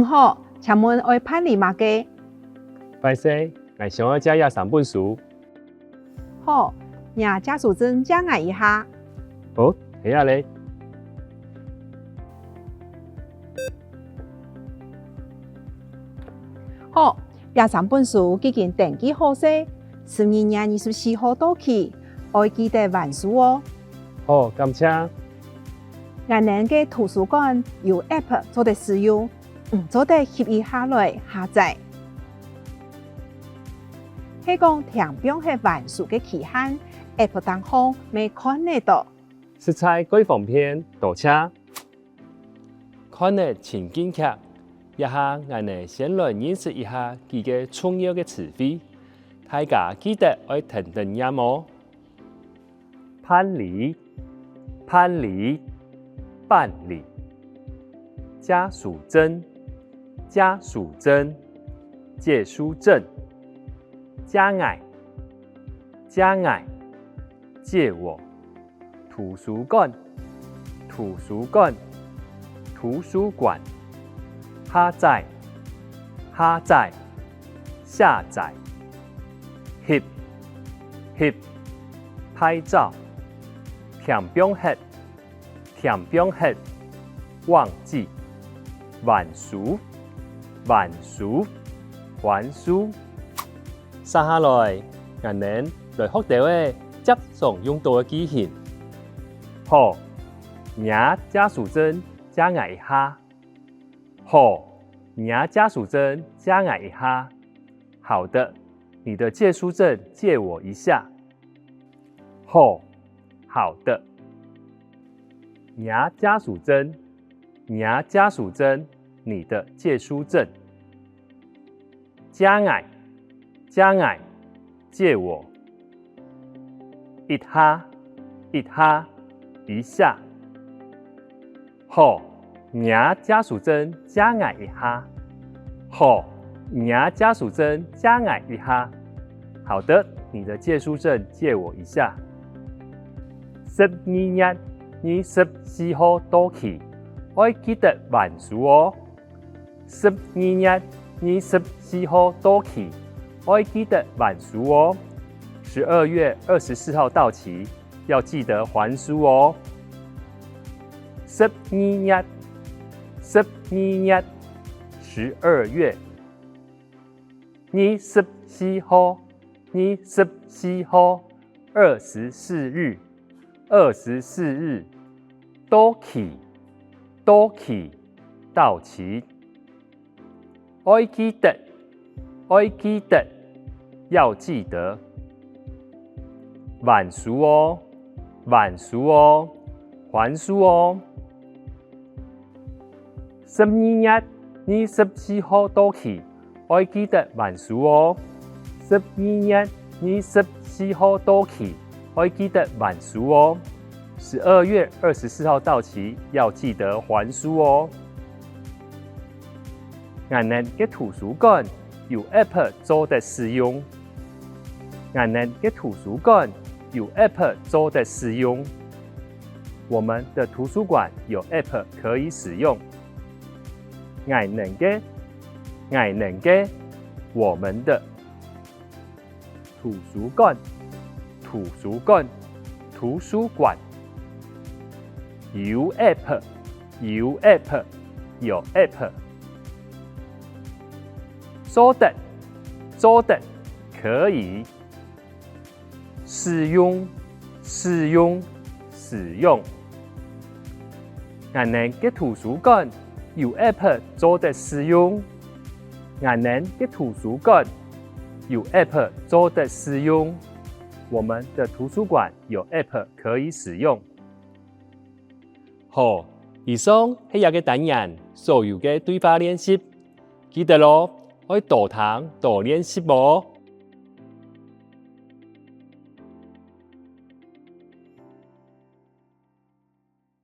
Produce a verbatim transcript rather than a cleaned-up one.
好，請問愛辦理麼个？壞勢，𠊎想愛借這三本書。好，若借書證借𠊎一下。好，係啊咧。好，這三本書已經登記好勢，十二月二十四號到期，愛記得還書哦。好，感謝。 𠊎等个圖書館有app做得使用，你做得翕一下來下載。係講添放忒還書个期限，app當項乜看得到。實在蓋方便，多謝。看了情境劇，這下𠊎等先來認識一下幾個重要个詞彙，大家記得愛跈等唸哦。 辦理，辦理，辦理。借書證，借書證，借書證。借𠊎，借𠊎，借我。圖書館，圖書館，圖書館。下載，下載，下載。翕，翕， 拍照。添放忒，添放忒，忘記。還書，還書，還書。接下來，𠊎等來學兜仔輒常用著个句型。好，若借書證借𠊎一下。好，若借書證借𠊎一下。好的，你的借書證借我一下。 好，好的。若借書證，若借書證，你的借書證。借𠊎，借𠊎，借我。一下，一下，一下。 好，若借書證借𠊎一下。好，若借書證借𠊎一下。好的，你的借書證借我一下。十二月二十四號到期，愛記得還書哦。十二月二十四號到期，愛記得還書哦。十二月二十四號到期， 要記得還書哦。十二月，十二月，十二月。二十四號，二十四號，二十四日，二十四日。到期，到期，到期。 愛記得，愛記得，要記得。還書哦，還書哦，還書哦。十二月二十四號到期，愛記得還書哦。十二月二十四號到期，愛記得還書哦。十二月二十四號到期，要記得還書哦。 𠊎等个圖書館有app做得使用。𠊎等个圖書館有app做得使用。我們的圖書館有app可以使用。𠊎等个，𠊎等个，我們的。 圖書館，圖書館，圖書館。有app，有app，有app。做得，做得，可以。使用，使用，使用。𠊎等个圖書館有app做得使用。 𠊎等个圖書館有app做得使用。我們的圖書館有app可以使用。好，以上係這個單元所有个對話練習。記得哦，愛多聽、多練習哦。